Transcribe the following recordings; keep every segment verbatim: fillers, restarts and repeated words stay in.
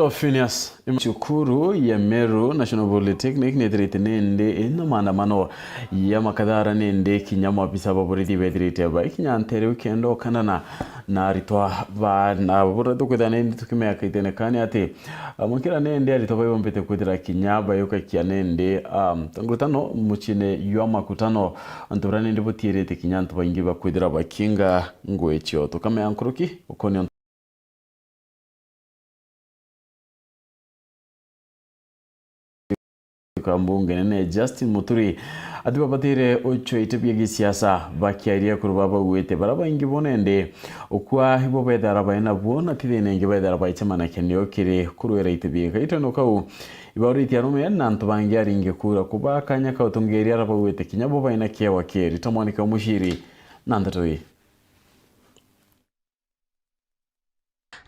Phineas, cukuru ya Meru National Polytechnic nithirite nindi ina maandamano ya makathara, nindi kinya maofisa ba borithi bethirite baikinya ntere kenda ukandana na aritwa ba na bura tukwithira nindi tukimea kaitene kani ati, ah, mukira nindi aritwa bai bombite kwithira kinya bayukakia nindi, um, ngurutano muciine jwa makutano, antu bara nindi butiirite kinya antu baingi bakwithira bakinga ngui cio. Tukamea nkuruki ukonia ka mbunge nene Justin Muturi ati babatire ucwa iti bia gisiasa, bakiaria kuru babauite bara baingi bo nende ukua ibo bethara baina buo na ti thina ingi bethara baicemanakia nio kiri kurwira iti bia gaitano kau. Ibauritie arume na antu bangi aringi kura kuba kanya ka utongeria ara bauite kinya bo baina kiewa kieri ta mwanika muciri na ndeto ii.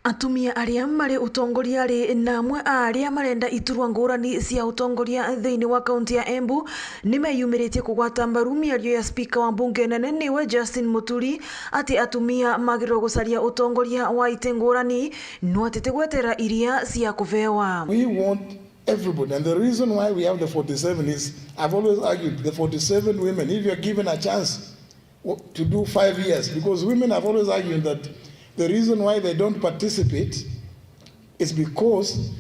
Atumia aria mari utongoriari na amwe a aria marenda iturwa ngurani cia utongoria thiini wa kaunti ya Embu ni meyumiritie kugwata mbaru miario ya spika wa mbunge nene niwe Justin Muturi ati atumia magirwe gucaria utongoria wa iti ngurani, no ati tigwetera iria cia kuvewa. We want everybody, and the reason why we have the forty-seven is I've always argued the forty-seven women, if you're given a chance, w-, to do five years, because women have always argued that the reason why they don't participate is because,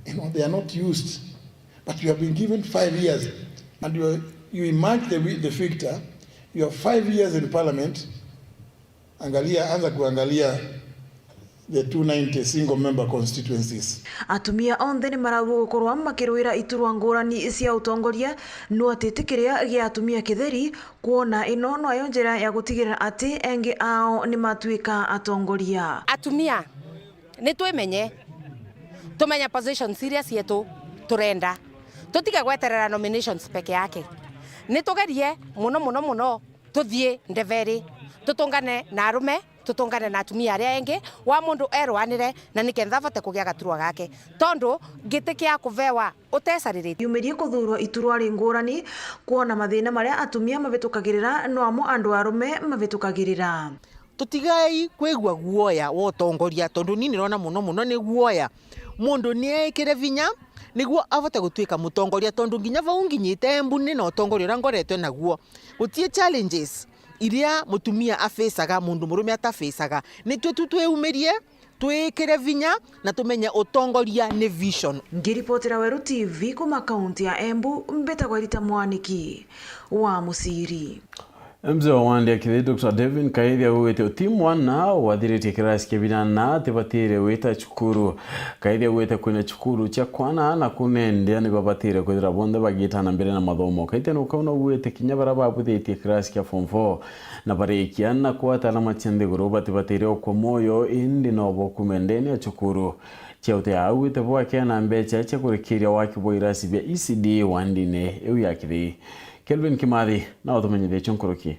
you know, they are not used. But you have been given five years, and you are, you emerge the wi-, the victor. You have five years in parliament. Angalia, anza kuangalia the two ninety single member constituencies. Atumia onthe ni maraugwa gukorwa makirwira iturwa ngurani cia utongoria, no ati ti kiria gia atumia kitheri, kwona ino noyo njira ya gutigirira ati engi ao ni matuika atongoria. Atumia, ni twimenye, tumenye positions iria cietu turenda. Tutige gweterera nominations peke yake. Ni tugerie muno, muno, muno tuthii ndeveri, tutungane na arume, tutungane na atumia aria engi, wa mundu erwanire na nikenda avote kugia gaturwa gake, tondu giti kia kuvewa utecariritie. Yumirie kuthurwa iturwa ri ngurani, kwona mathina maria atumia mavitukagirira no amo andu arume mavitukagirira. Tutigai kwigua guoya wa utongoria, tondu ni nirona muno muno ni guoya mundu ni eikire vinya niguo avote gutuika mutongoria, tondu nginya vau nginyite Embu ni na utongoria uria ngoretwe naguo. Gutii challenges iria mutumia afacaga, mundu murume atafacaga. Nitwe tu twiumirie, twikire vinya na tumenye utongoria ni vision. Ngiripotera Weru T V kuma kaunti ya Embu, mbitagwa Rita Mwaniki wa Muciri. Mzee wa Wandi Akithei, Doctor David Kaithia augite uti mwana wathiritie kirasi kia binana atibatire gwita cukuru. Kaithia augite kwina cukuru cia kwana na kunendia ni babatire kwithira bonthe bagiita na mbere na mathomo. Kaithia nukau naugite kinya bara babuthitie kirasi kia form four na barikia na kwata alama cia nthiguru batibatire ukwa moyo, indi no bokume ndene ya cukuru. Chiaute augite bwakea na mbecha cia kurikiria waki bwa irasi bia E C D wandine iu ya Kithii. Kelvin Kimathi na utumenyithie cio nkuruki.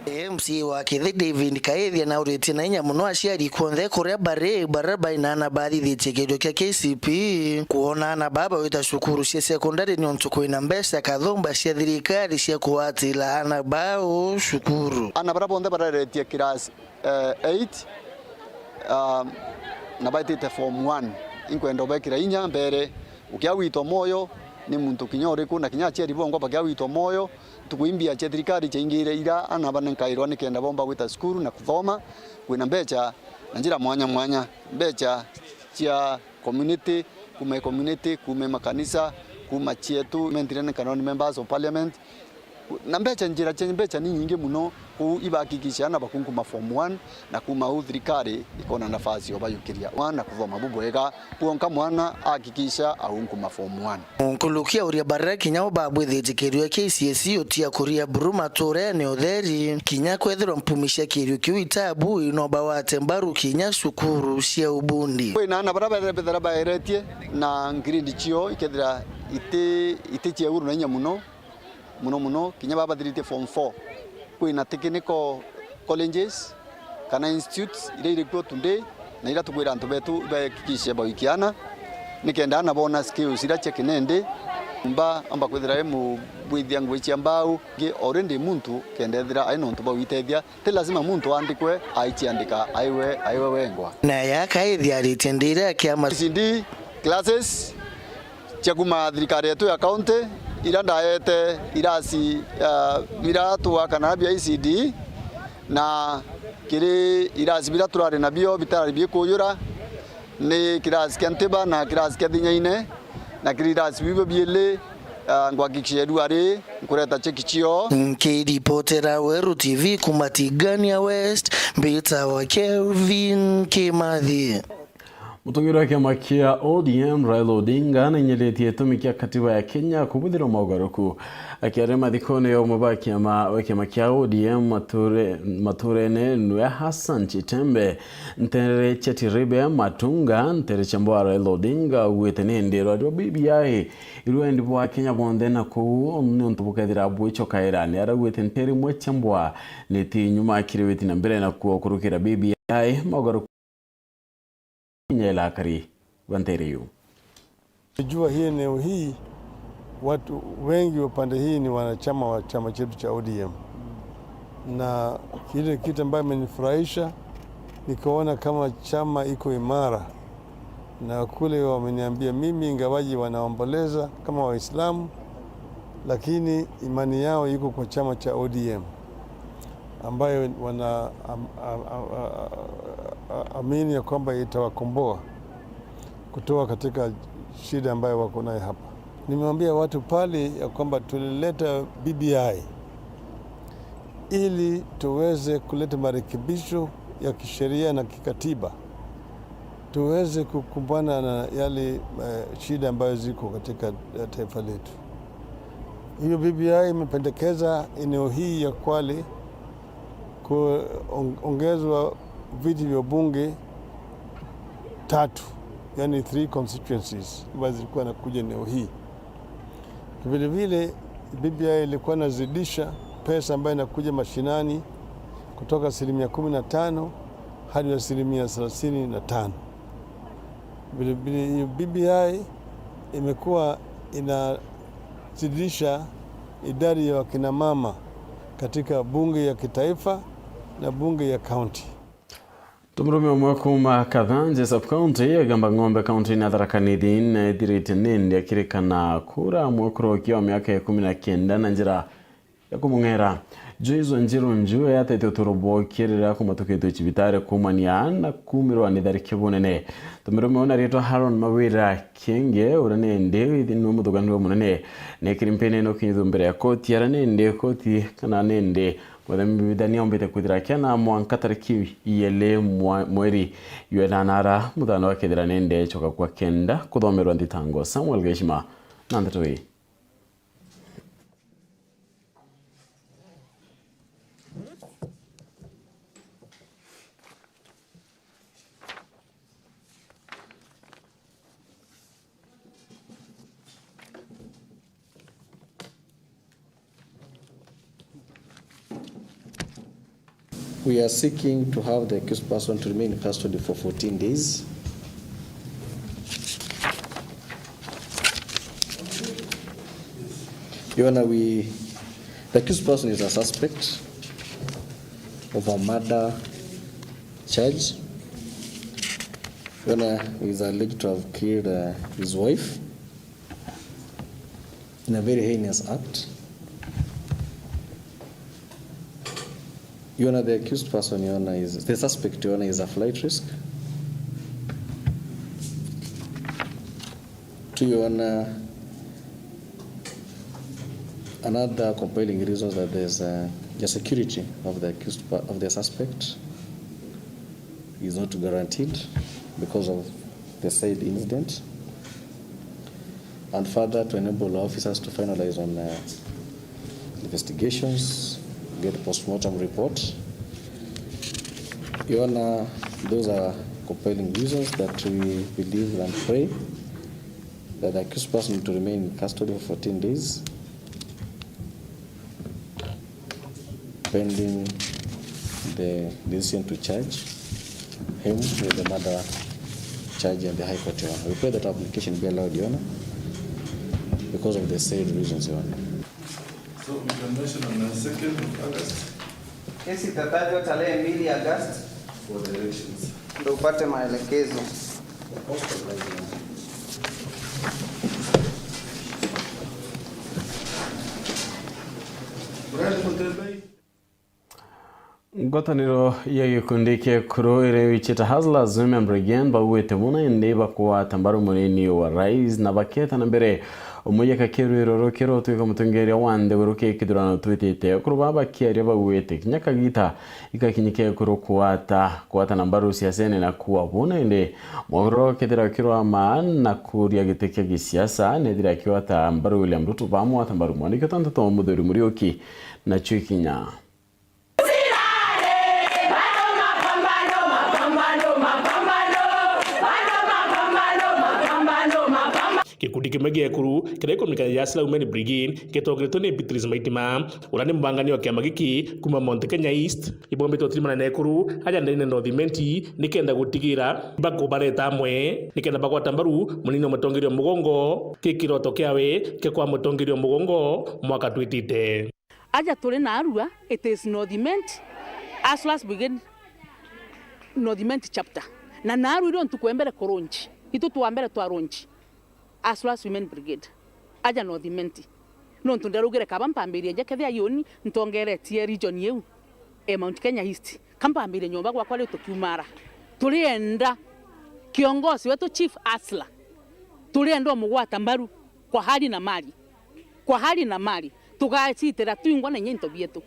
M C A wa Kithii David Kaithia nauritie na inya muno aciari kwonthe kuria bari, bara baina aana bathithitie kigerio kia K C P E, kwona aana baa bawita cukuru cia sekondari niuntu kwina mbeca kathumba cia thirikari cia kuatira aana bao cukuru. Aana bara bonthe bareretie kirasi eh, eight, ah, na baitite form one. Inkwenda ubekira inya mbere, ukiagwitwa moyo ni muntu kinya uriku, na kinya aciari bongwa bakiagwitwa moyo. Ntuku imbia cia thirikari ciaingire ira ana banenkairwa nikenda bomba gwita cukuru na kuthoma. Kwina mbecha na njira mwanya mwanya, mbecha cia community, kuma community, kuma makanisa, kuma cietu, mentire ni kana ni members of parliament. Na mbecha, njira cia mbecha ni nyingi muno, kuu ibahakikisha ana baku nkuma form one, na kuma uu thirikari ikona nafasi obayukiria mwana kuthoma bubwega, kwonka mwana ahakikisha au nkuma form one. Nkuluki auria baria kinya bo babwithitie kirio kia K C S E utia kuria buru maturene utheri, kinya kwethirwa mpumi cia kirio kiu itabu no bawate mbaru kinya cukuru cia ubundi. Kwina ana baria bethe-, bethera baeretie na grade cio ikethira iti, iti cia iguru na inya muno, muno muno, kinya baba bathiritie form four. Kwina technical colleges kana institutes iria iri kuo today, na iria tukwira antu betu ibahakikishe bawikia ana, nikenda ana bona skills iria cia kinendi, Mba amba kwithira i mubwithia ngui cia mbau, ngi already muntu kenda ethira ai na untu bwa gwitethia, ti lazima muntu aandikwe aiciandika aiwe, aiwe wengwa. Na yaka ithiaritie ndira ya kiama. E C D classes cia kuma thirikari yetu ya county, ira ndaete irasi, ah, bira twakana bia E C D, na kiri irasi bira turari nabio bitarari bikujura, ni kirasi kia Ntiba na kirasi kia Thinyaine, na kiri irasi bibio biili, ah, ngwakikisha irua ri nkureta cheki cio. Nkiripotera Weru T V kuma Tigania West, mbitawa Kelvin Kimathi. Mutongeria wa kiama kia O D M Raila Odinga nainyiritie gitumi kia katiba ya Kenya kubuthirwa maugaruku. Akiaria mathikone ya umwe ba kiama, wa kiama kia O D M mature-, maturene nwe Hassan Chitembe, ntere cia Tiribe Matunga, ntere cia mbwa Raila Odinga, augite ni ndi rwari rwa B B I irwendi bwa Kenya bonthe, na kuu ni untu bukethira bwichokaira. Ni araugite ntere imwe cia mbwa ni ti nyuma kiri witi na mbere na kuo kurukira B B I maugaruku kinya ilakari ba ntere iu. Jua hii eneo hii, watu wengi wa pande hii ni wanachama wa chama chetu cha O D M. Na ile kitu ambayo imenifurahisha, nikaona kama chama iko imara. Na kule wameniambia mimi, ingawaji wanaomboleza kama Waislamu, lakini imani yao iko kwa chama cha O D M, ambayo wana-, am-, am-, am-, a-, a-, amini ya kwamba itawakomboa kutoka katika shida ambayo wako nayo hapa. Nimeambia watu pale ya kwamba tulileta B B I ili tuweze kuleta marekebisho ya kisheria na kikatiba, tuweze kukumbana na yale, eh, shida ambayo ziko katika, eh, taifa letu. Hiyo B B I imependekeza eneo hii ya Kwale kuongezwa viti vya bunge tatu, yani three constituencies ambazo zilikuwa nakuja eneo hii. Vile vile, B B I ilikuwa inazidisha pesa ambayo inakuja mashinani kutoka asilimia kumi na tano hadi asilimia thelathini na tano. Vile vile, hiyo B B I imekuwa inazidisha idadi ya wakina mama katika bunge ya kitaifa na bunge ya kaunti. Tumirume umwe kuuma Kathanje sub-county ya Igamba Ng'ombe, kaunti-ini ya Tharaka Nithi, neethirite nindi akirikana kura mwekuru ukia wa miaka ikumi na kenda na njira ya kumung'era. Joyce Wanjiru Njue ateete uturo bwokie riria akumatukitwe cibitari kuumania na kuumirwa ni tharikio bunene. Tumirume una riitwa Haron Mawira Kienge, uria nindi niwe muthuganiwe munene, nekiri mpini ino kinyithu mbere ya koti, aria nindi koti kana nindi mwathani Mbithania ombite kwithira akiana mwanka tariki iili mwa-, mweri jwa inana ara muthano akethira nindi echoka kwa kenda kuthomerwa nthitango. Samuel Geshima na ndeto ii. We are seeking to have the accused person to remain in custody for fourteen days. Your Honor, we, the accused person is a suspect of a murder charge. Your Honor, he is alleged to have killed, uh, his wife in a very heinous act. Your Honor, the accused person, Your Honor, is, the suspect, Your Honor, is a flight risk. To Your Honor, another compelling reason that there's, uh, the security of the accused pa-, of the suspect is not guaranteed because of the said incident. And further, to enable officers to finalize on, uh, investigations, get postmortem report. Your Honor, those are compelling reasons that we believe and pray that the accused person to remain in custody for fourteen days, pending the decision to charge him with the murder charge in the High Court, Your Honor. We pray that application be allowed, Your Honor. because of the said reasons, Your Honor. So we can mention on the second of August. Kesi itatajwa tarehe mbili Agosti. For the elections. Ndio upate maelekezo. Brian Mutembeyi. Ngwataniro ya gikundi kia ekuru iria yicite Hustlers Women Brigade bauite buna indi bakugwata mbaru munini wa rais na baketa na mbere umuyeka kirwiro rukiro twika mutongeria wa nthiguru ki kithurano twitite. Ekuru baba bakiaria bauite kinya kagita igakinyika ekuru kugwata, kugwatana mbaru siasene na kuwa buna indi mwagururo kethira kirwa maa na kuria giti kia gisiasa nethira akiwata mbaru William Ruto bamwata mbaru. Mwandiki wa nteto Muthuri Muriuki nacio ikinya. Gikundi kimwe gia ekuru kiria gikumenyekana ja Hustler Women Brigade gitogiritwe ni Beatrice Maitima, uria ni mubangania wa kiama giki kuuma Mount Kenya East, ibombite utirimana na ekuru aja ndene North Imenti nikenda gutigira bakubareta amwe nikenda bagwata mbaru munini wa mutongeria wa mugongo ki kiroto kiawe kia kwa mutongeria wa mugongo mwaka twitite. Aja turi naarua, it is North Imenti, Hustlers Brigade, North Imenti chapter. Na naarua irio ntuku ya mbere kurunji. Itu twa mbere twa runji. Hustlers Women Brigade. Aja North Imenti. Nontu ndiraugire kaba mpambirie nje kethia yoni ntongeretie region iu. E Mount Kenya East. Ka mpambirie nyomba gwakwa riu tukiumara. Turienda kiongozi wetu Chief Hustler. Turienda umugwata mbaru kwa hali na mali. Kwa hali na mali, tugacitira twingwa na inya into bietu.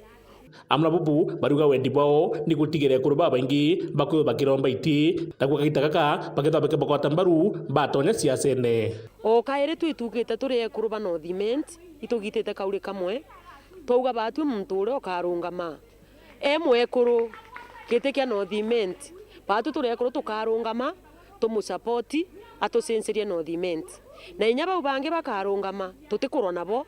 Amwe na bubu bariuga wendi bwao ni gutigira ekuru babaingi bakwithwa bakiromba iti, na gwa kagita gaka bakethwa bakibagwata mbaru batonya siasene. O kairi twitukite turi ekuru ba North Imenti, itugitite kauri kamwe, twauga batwi muntu uria ukarungama e mwekuru giti kia North Imenti. Baatwi turi ekuru tukarungama, tumusapoti, atucincerie North Imenti. Na inya bau bangi bakarungama, tutikurwa nabo,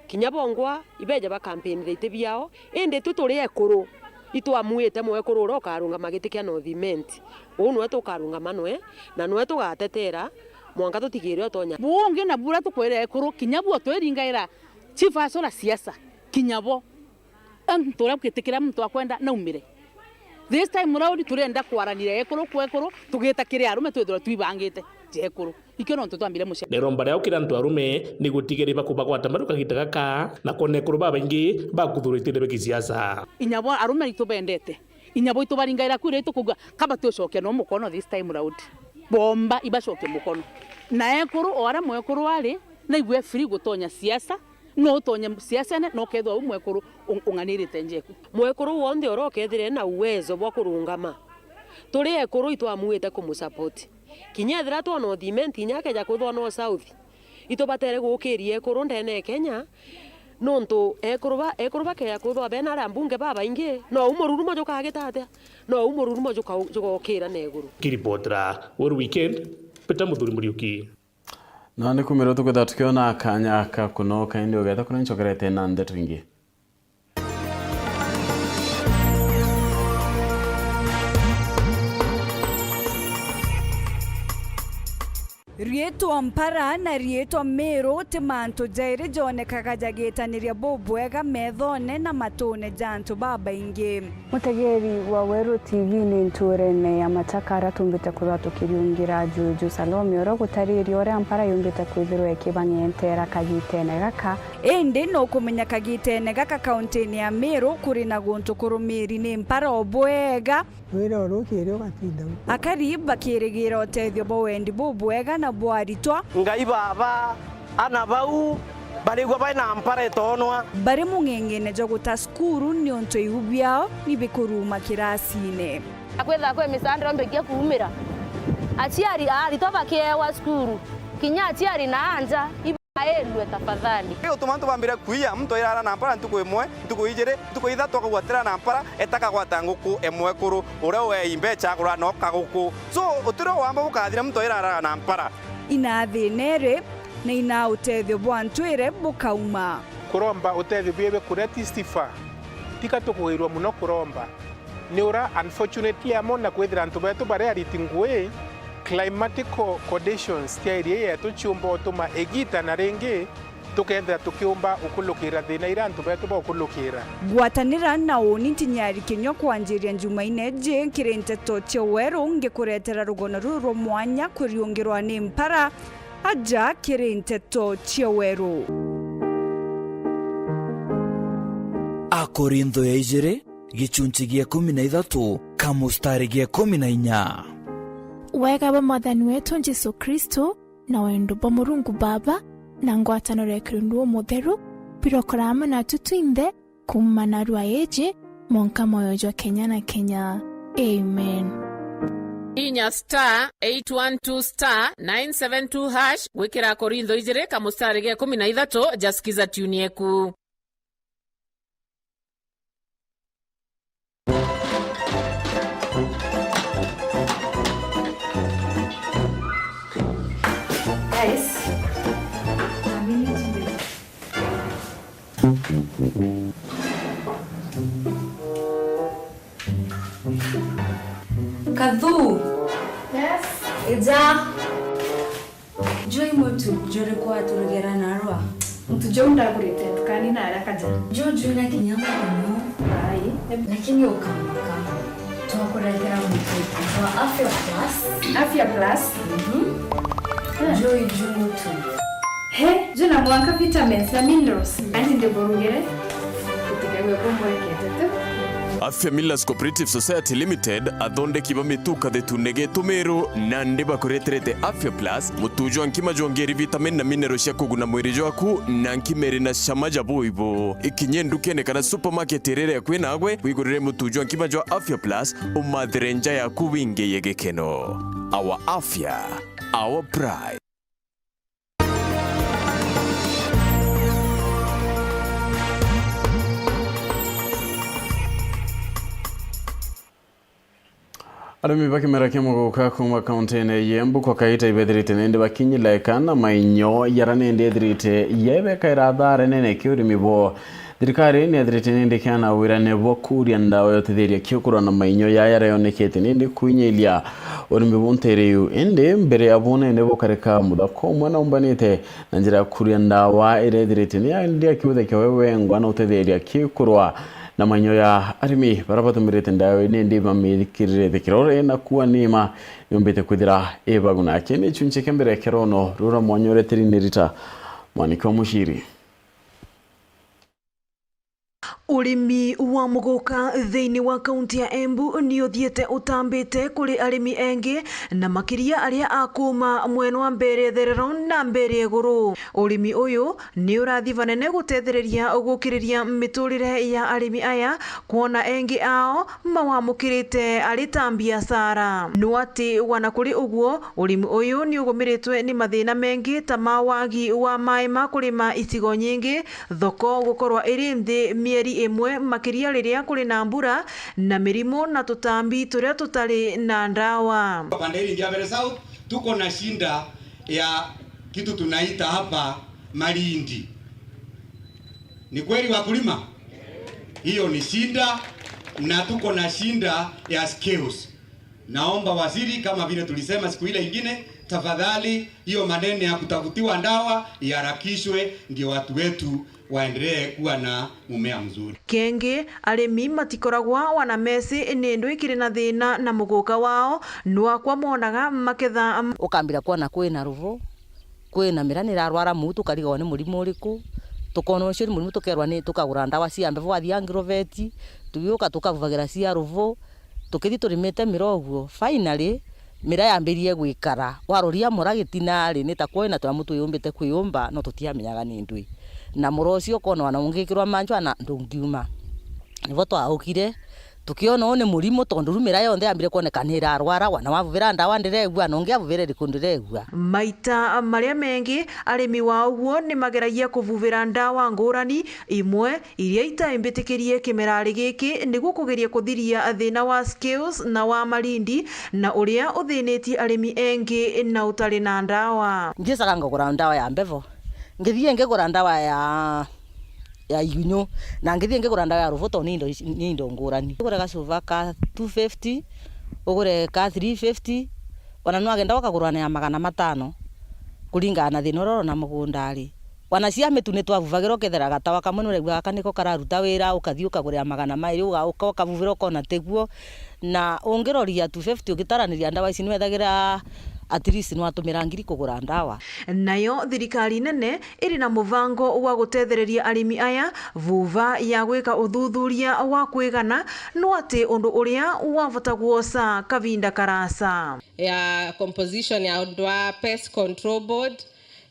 kinya bongwa ibeja bakampinire iti biao, indi twi turi ekuru, itwamuite mwekuru uria ukarungama giti kia North Imenti. Uu nwe tukarungama nwe, na nwe tugatetera, mwanka tutigire utonya. Bungi na bura tukwira ekuru, kinya buo twiringaira chief asura siasa, kinya bo. Antu uria bwitikira muntu akwenda naumire. This time round turenda kwaranira ekuru kwa ekuru, tugita kiri arume twithirwa twibangite ja ekuru. Ikio nontu twambire mucere. Neromba riao kiri antu arume ni gutigira bakubagwata mbaru kagita gaka, na kwona ekuru babaingi bakuthurite nthebe kisiasa. Inya bo arume itubendete. Inya bo itubaringaira kura itukugua kaba tucokia no mukono this time round. Bomba ibacokie mukono. Na ekuru o aria mwekuru ari, naigwe free gutonya siasa, no utonye siasene, na ukethwa u mwekuru ung-, ung'anirite njeku. Mwekuru wonthe uria ukethire na uwezo bwa kurungama, turi ekuru itwamuite kumusapoti. Kinya ethira twa North Imenti inya akeja kwithwa no South, itubatere gukiria ekuru ndene ya Kenya, nontu ekuru ba, ekuru bakeja kwithwa bena aria mbunge babaingi, no u mururumo jukagita atia? No u mururumo juka-, jugokira na iguru. Kiripotera Weru Weekend, Peter Muthuri Muriuki. Na ni kumira tukwithira tukiona kanya ka kunoka, indi ugeta kuria ncokerete na ndeto ingi. Riitwa Mpara na riitwa Miru ti mantu jairi jonekaga jagitaniria bubwega methone na matune ja antu babaingi. Mutegeri wa Weru T V ni nturene ya Machaka aria tumbite kwithirwa tukiriungira juju Salome, uria gutariria uria Mpara yumbite kwithirwa ikibang'entera kagitene gaka. Indi nukumenya kagitene gaka kauntine ya Miru kuri na guntu kurumiri ni Mpara o bwega. Wira urukiri ugatinda u. Akari bakirigira utethio bwa wendi bubwega na bwa aritwa. Ngai Baba, ana bau barigua bai na Mpara itonwa. Bari mung'eng'ene jwa guta cukuru niuntu iu biao ni bikuruma kirasine. Akwitha kwi misandiro mbingi kuumira. Aciari a aritwa bakiewa cukuru, kinya aciari na anja ibairwe tafadhali. Ni utuma antu bambire kuiya, muntu airara na Mpara ntuku imwe, ntuku ijiri, ntuku ithatu akagwatira na Mpara, etakagwata nguku e mwekuru, uria wei mbecha agura no kaguku. So, utirio wamba bukathira muntu airara na Mpara. Ina thina iri, na ina utethio bwa ntwire bukauma. Kuromba utethio bwebe kuria ti Stifa, tika tukugairua muno kuromba. Ni ura, unfortunately, amo na kwithira antu betu bari ariti ngui, climatical conditions cia area yetu ciumba utuma igita na ringi Tukethira tukiumba ukulukira thina iria antu betu baukulukira. Ngwatanira na uuni Ntinyari Kinyua kwanjiria Njumaine iji kiri Nteto cia Weru, ngikuretera rugono ruru rwa mwanya kuriungirwa ni mpara aja kiri Nteto cia Weru. Akorintho ya ijiri, gicunci gia ikumi na ithatu, kamustari gia ikumi na inya. Wega bwa Mwathani wetu Jesu Kristo, na wendo bwa Murungu Baba, na ngwataniro ya Kirundu Umutheru, birokora amwe natu twinthe, kuuma narua iji, monka mwoyo jwa kenya na kenya. Amen. Inya star eight one two star nine seven two hash, gwikira Akorintho ijiri kamustari ga ikumi na ithatu, ja sikiza tune yeku. Guys, I'm into it. Kathu. Yes. Ija. Juu i muntu juriku aturugera narua? Muntu juu ndagurite ntukani na arakaja. Juu juu na kinya muno. Ai. Lakini ukamuka. Twakuretera muntu wa Afya Plus. Afya Plus? Mhm. Juu i juu muntu. He, juu na mwanka vitamins na minerals. Andi ndiburugire. Gutigagwe kumwekete tu. Afya Millers Cooperative Society Limited, athondeki ba mituka thitune getu Meru, nandi bakureterete Afya Plus, mutu jwa nkima jwongeri vitamin na mineral cia kuguna mwiri jwaku, na nkima iri na cama ja buibu. Ikinye ndukene kana supermarket iria iri akui nagwe, wigurire mutu jwa nkima jwa Afya Plus, umathire nja yaku wingiye gikeno. Our Afya, our pride. Arimi ba kimera kia muguka kuuma kauntine ya Embu kwa kaita ibethirite nindi bakinyila eka na mainyo yara nindi ethirite yebekaira athara nene ki urimi bwo. Thirikari niethirite nindi kiana wirane bwa kuria ndawa ya utetheria kiukurwa na mainyo yaya yara yonekete nindi kwinyilia urimi bu ntere iu. Indi mbere ya bu nene bukarika muthako umwe naumbanite na njira ya kuria ndawa iria ithirite ni ya ndia kiuthe kia we wengwa na utetheria kiukurwa na mainyo ya arimi bara batumirite ndawa iu nindi bamikirire thikirore na kuwa nima yumbite kwithira ibaguna. Kii ni chunche kia mbere kia rono rura mwanya uria tiri ni rita mwaniki wa muciri. Urimi wa muguka thiini wa kaunti ya Embu ni uthiite utambite kuri arimi engi, na makiria aria a kuuma mwena wa Mbeere Therero na Mbeere Iguru. Urimi uyu ni urathi banene gutethereria gukiriria miturire ya arimi aya, kwona engi ao mawamukirite ari ta mbiacara. No ati wana kuri uguo, urimi uyu ni ugumiritwe ni mathina mengi ta ma wagi wa maai ma kurima icigo nyingi, thoko gukorwa iri nthi mieri imwe, makiria riria kuri na mbura, na mirimu na tutambi turia tutari na ndawa. Pande hili Njabere South, tuko na shinda ya kitu tunaita hapa malindi. Ni kweli, wakulima? Hiyo ni shinda, na tuko na shinda ya skills. Naomba waziri, kama vile tulisema siku ile ingine, tafadhali hiyo maneno ya kutafutiwa ndawa iharakishwe, ndio watu wetu waendelee kuwa na mumea mzuri. Kengi, arimi matikoragwa wana mesi ni ndwi kiri na thina na muguka wao, nwakwa monaga maketha. Ukambira kwona kwina ruvu, kwina mira ni irarwara muu, tukarigagwa ni murimu uriku. Tukona ucio ni murimu, tukerwa ni tukagura ndawa cia mbevo, wathia ngiroveti, tugiuka tukavuvagira cia ruvu, tukithi turimite mira uguo. Finally, mira yambiririe gwikara, waroria mura gitina ri, ni ta kwina twamu twiyumbite kwiyumba, no tutiamenyaga ni ndwi. Na mura ucio ukona wana ungikirwa manjwa na ndungiuma. Nibo twaukire, tukiona uu ni murimu, tondu riu mira yonthe yambire kwoneka ni irarwara, wana wavuvira ndawa ndiregua, na ungi avuvira iriku ndiregua. Maita maria mengi, arimi wa uguo ni mageragia kuvuvira ndawa ngurani, imwe iria itaimbitikirie kimerari giki, niguo kugeria kuthiria thina wa skills na wa malindi, na uria uthinitie arimi engi na utari na ndawa. Ngiecaga ngagura ndawa ya mbevo, ngithii ngigura ndawa ya ya igunyu, na ngithii ngigura ndawa ya ruvuto ni indo ici, ni indo ngurani. Ugure gacuba ka two fifty, ugure ka three fifty, ona nwagenda ukagura na ya magana matano, kuringana na thina uria urona mugundari. Wana cia mitu ni twavuvagira, ukethira gatawa kamwe ni uraigua gaka niko kararuta wira, ukathii ukagurira magana mairi, ugauka ukavuvira ukona tiguo. Na ungiroria two fifty ugitaraniria ndawa ici ni wethagira at least ni watumira ngiri kugura ndawa. Nayo thirikari nene iri na muvango wa gutethereria arimi aya vuva ya gwika uthuthuria wa kwigana, no ati undu uria wavota gwosa kavinda karasa. Ya composition ya andu a Pest Control Board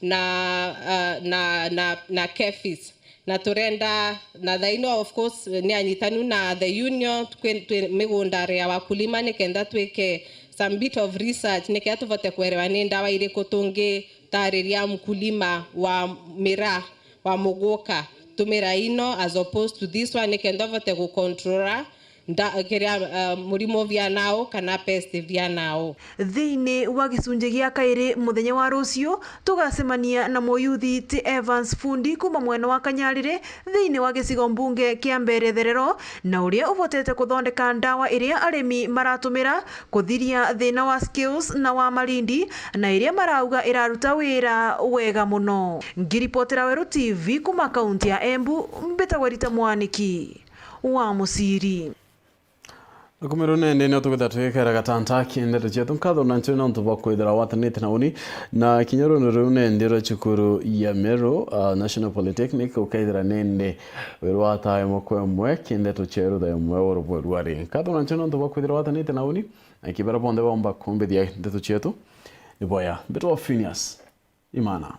na, uh, na, na, na KEPHIS. Na turenda, na thaino, of course, ni anyitanu na the union, twi, twi migundare ya wakulima, nikenda twike some bit of research, nikenda tuvote kwerewa ni ndawa iriku tungitariria mkulima wa miraa, wa muguka, tumira ino as opposed to this one, nikenda uvote gucontrola nda-, kiria, uh, murimo vianao kana pest vianao. Thiini wa gicunji gia kairi muthenya wa ruciu, tugacemania na muyuthi ti Evans Fundi kuuma mwena wa Kanyarire thiini wa gicigo mbunge kia Mbeere Therero, na uria uvotete kuthondeka ndawa iria arimi maratumira kuthiria thina wa scales na wa marindi, na iria marauga iraruta wira wega muno. Ngiripotera Weru T V kuuma kaunti ya Embu, mbitagwa Rita Mwaniki wa Muciri. Rukumiro nende nio tukwithira twikera gatanta ki ndeto cietu. Nkatho na nchio nontu bwa kwithira watanite na uni, na kinya runo riu nende rwa cukuru ya Meru, uh, National Polytechnic, ukaithira nende wirwata imwe kwa imwe ki ndeto cieru thaa imwe urubwe rwari. Nkatho na nchio nontu bwa kwithira watanite na uni, na kibera bonthe bomba kumbithia ndeto cietu. Ni boya. Mbitwa Phineas Imana.